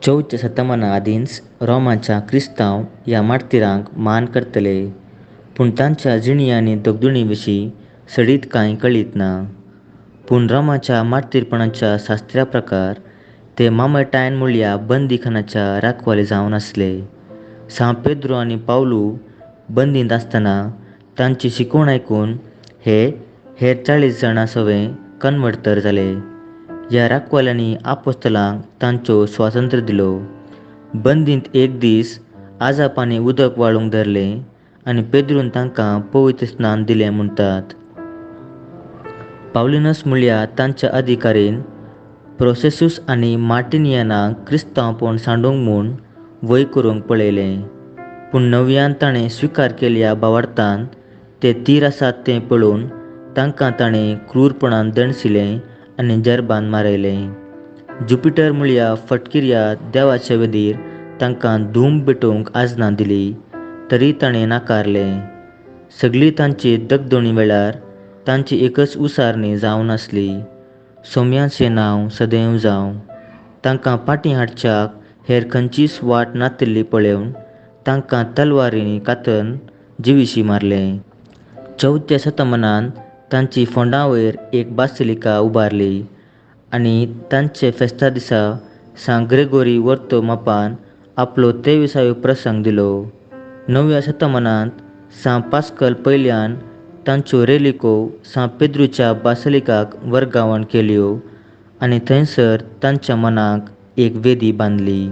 चवथ्या शतमाना आदींच रोमाच्या क्रिस्तांव ह्या मार्तिरांक मान करतले, पूण तांच्या जिणी आनी दगदुणी विशीं सडीत कांय कळीत ना. पूण रोमाच्या मार्तीरपणाच्या शास्त्र्या प्रकार ते मामटायन मुळ्या बंदीखानाच्या राखवाले जावन आसले. सां पेद्रो आनी पावलू बंदींत आसतना तांची शिकवण आयकून हे हेर 40 जाणां सवें कन्वर्टर जाले. ह्या राखवाल्यांनी आपोस्तलांक तांचो स्वातंत्र्य दिलो. बंदींत एक दीस आजापांनी उदक वाळूंक धरलें आनी पेद्रून तांकां पवित्र स्नान दिलें म्हणटात. पावलिनस म्हळ्यार तांच्या अधिकारीन प्रोसेसूस आनी मार्टिनियनाक क्रिस्तांवपण सांडूंक म्हूण वय करूंक पळयलें, पूण नव्यान ताणें स्विकार केल्ल्या भावार्थान ते तीर आसात तें पळोवन तांकां ताणें क्रूरपणान दणशिलें आनी जरबान मारयलें. जुपिटर म्हळ्यार फटकिऱ्या देवाच्या वेदीर तांकां धूम पेटोवंक आजना दिली तरी ताणें नाकारलें. सगळी तांची दगदोणी वेळार तांची एकच उसारणी जावन आसली, सोम्याचें नांव सदैव जावं. तांकां फाटीं हाडच्याक हेर खंयचीच वाट नातिल्ली पळोवन तांकां तलवारींनी कातन जिविशी मारलें. चवथ्या शतमानांत तांची फोंडा वयर एक बासिलिका उबारली आनी तांचे फेस्ता दिसा सां ग्रेगोरी वर्तो मापान आपलो 23व्यो प्रसंग दिलो. 9व्या शतमानांत सां पास्कल पयल्यान तांच्यो रेलिको सां पेद्रूच्या बासिलिकाक वर्गावण केल्यो आनी थंयसर तांच्या मनाक एक वेदी बांदली.